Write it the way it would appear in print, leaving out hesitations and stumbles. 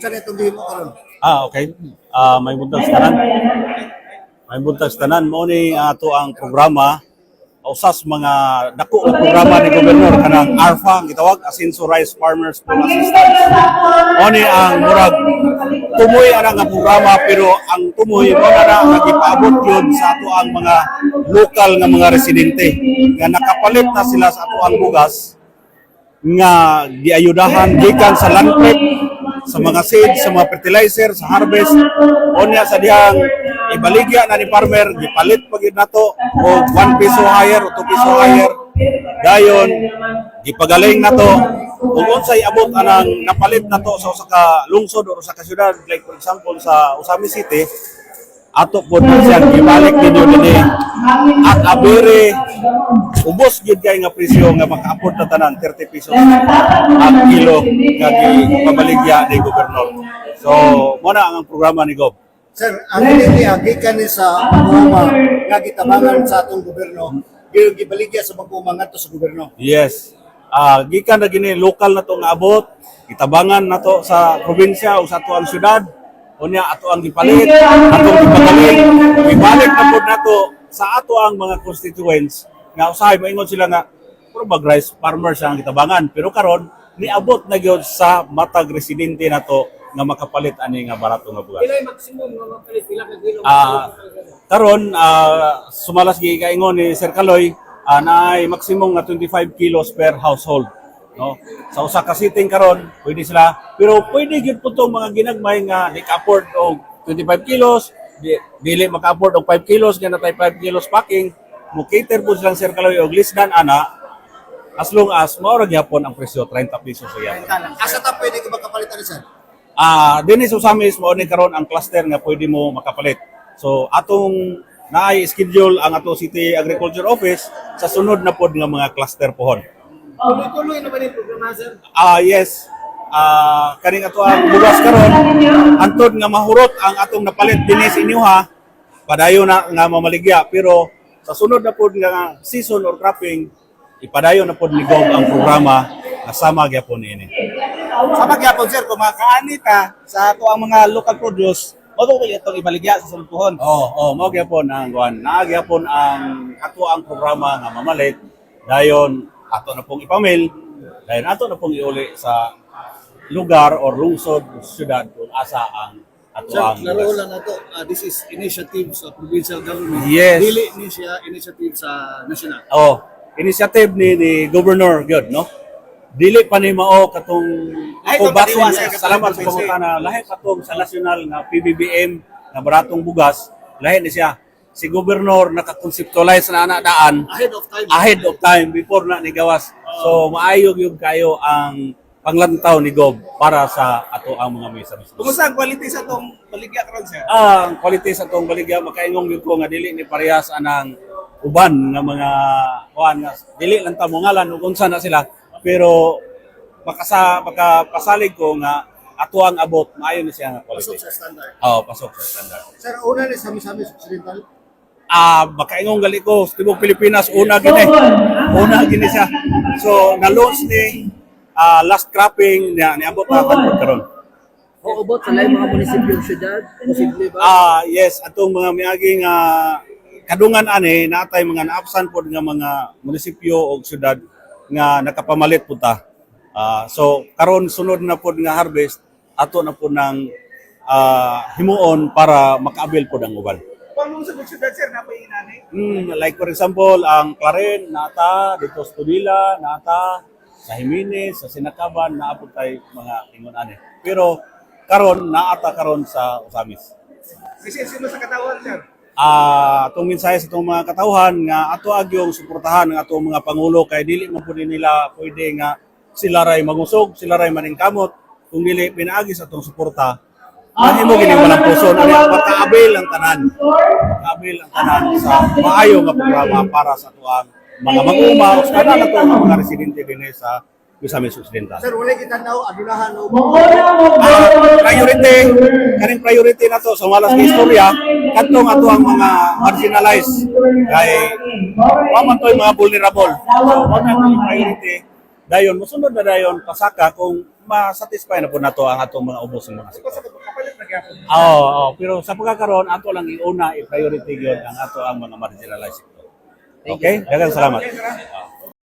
Unsa na itong gihimo karon? Ah, okay. Ah, maayong buntag sa tanan. Maayong buntag sa tanan. Mao ni ato ang programa, usas mga dako nga programa ni Gobernador, kanang ARFA ang gitawag, Asenso Rice Farmers Pool Assistance. Mao ni ang murag tumoy ana nga programa, pero ang tumoy mo na na nga gipaabot yun sa ato ang mga lokal nga mga residente nga nakapalit na sila sa ato ang bugas nga giayudahan gikan sa land prep, sa mga seeds, sa mga fertilizer, sa harvest. Unya sa dihang ibaligya na ni farmer, gipalit pa gyud nato og 1 piso higher o 2 piso higher. Dayon gipagaling nato ug unsay abot anang napalit nato sa usa ka lungsod o usa ka syudad, like for example sa Ozamiz City, ato pod na siyang gibalik ninyo dinhi at abere ubos gyud kay nga presyo nga maka-afford na tanan, 30 pesos ang kilo nga gipabaligya ni Gobernador. So, mo na ang programa ni Gob. Sir, ang ini gikan ni sa Mag-uuma nga gitabangan sa atong gobyerno, gibaligya sa Mag-uuma ngadto sa gobyerno. Yes. Ah, gikan na gini local na to nga abot, gitabangan na to sa probinsya o sa atuang syudad. Unya ato ang gipalit, atong gipagaling, gibalik na pod nato sa ato ang mga constituents nga usahay moingon sila nga puro bag rice farmers ang gitabangan, pero karon niabot na gyud sa matag residente nato nga makapalit ani nga barato nga bugas. Pila yung maximum nga mapalit? Pila ka kilo? Karon sumalas gi kaingon ni Sir Kaloy, naay maximum nga 25 kilos per household, no? Sa usa ka sitting karon pwede sila, pero pwede gyud po tong mga ginagmay nga di ka afford og 25 kilos, dili maka-afford og 5 kilos nga natay 5 kilos packing, mo cater po silang Sir Kaloy og less than ana, as long as mao ra gyapon ang presyo, 30 pesos sa gyapon. Asa ta pwede ka makapalit ani, sir? Dinhi sa Ozamiz, mao ni karon ang cluster nga pwede mo makapalit. So atong naay schedule ang ato City Agriculture Office sa sunod na pod nga mga cluster pohon. Tuloy-tuloy na ba yung programa, sir? Ah, yes. Kaning ato ang bugas karon, antod nga mahurot ang atong napalit dinhi sa inyoha, padayon na nga mamaligya, pero sa sunod na pod nga season or cropping, ipadayon na pod ni Gob ang programa nga sama gyapon niini. Sama gyapon, sir, kung makaani ta sa ato ang mga local produce, mao ko itong ibaligya sa sunod pohon. Oo, oh, mao gyapon ang kuan. Naa gyapon ang ato ang programa nga mamalit, dayon ato na pong ipamil, dayon ato na pong iuli sa lugar or lungsod o syudad kung asa ang ato Sir, ang klaro bugas. lang nato, this is initiative sa provincial government. Yes. Dili ni siya initiative sa national. Oh, initiative ni Governor gyud, no? Dili pa ni mao katong Lahi ako tong basin, kadiwa, sir, katong salamat sa probinsya. pangutana, lahi katong sa national nga PBBM nga baratong bugas, lahi ni siya. Si Governor nakakonceptualize na ana daan Ahead of time. Ahead of time before na ni gawas. So maayo gyud kayo ang panglantaw ni Gob para sa ato ang mga Misamis. Kumusta ang quality sa atong baligya karon, sir? Ah, ang quality sa atong baligya, makaingong gyud ko nga dili ni parehas anang uban nga mga kuan nga dili lang ta mo ngalan ug unsa na sila, pero makapasalig ko nga ato ang abot, maayo ni siya nga Pasok quality. sa standard. Oo, pasok sa standard. Sir, una ni sa Misamis Occidental. Ah, makaingong gali ko sa tibuok Pilipinas, una gini. Una gini siya. So, na-launch ni last cropping niya niabot na karon karon. Uubot sa laing mga munisipyo ug syudad? Posible ba? Ah, yes, atong mga miaging kadungan ani naatay mga naabsan pod nga mga munisipyo o syudad nga nakapamalit pud ta. So karon sunod na pod nga harvest, ato na pod ng himuon para makaabil pod ang uban. Kung lungsod ug syudad, sir, napay inani? Like for example, ang Clarin, nata, dito sa Tudela, nata, sa Jimenez, sa Sinacaban, naa pod tay mga ingon ani. Pero karon naata karon sa Ozamiz. Message mo sa katawan, sir. Atong mensahe sa itong mga katawhan nga ato agyong suportahan ang atong mga pangulo kay dili man pud nila pwede nga sila ray mangusog, sila ray maningkamot kung dili pinaagi sa atong suporta. Mahimo gini walang puso na makaabil ang tanan. Makaabil ang tanan sa maayo nga programa para sa atuang mga mag-uma o sa tanan ato nga mga residente dinhi sa Misamis Occidental. Sir, wala kita naw adunahan og Priority kaning priority na to sa malas nga istorya kadtong ato ang mga marginalized kay wa man to'y mga vulnerable, so mao na yung priority, dayon mosunod na dayon pasaka kung ma-satisfy na po nato ang atong mga ubos ng mga sektor. Basta kapalit na gyapon. Oo, pero sa pagkakaroon ato lang iuna, i-priority gyud ang ato ang mga marginalized sector. Okay? Daghang salamat.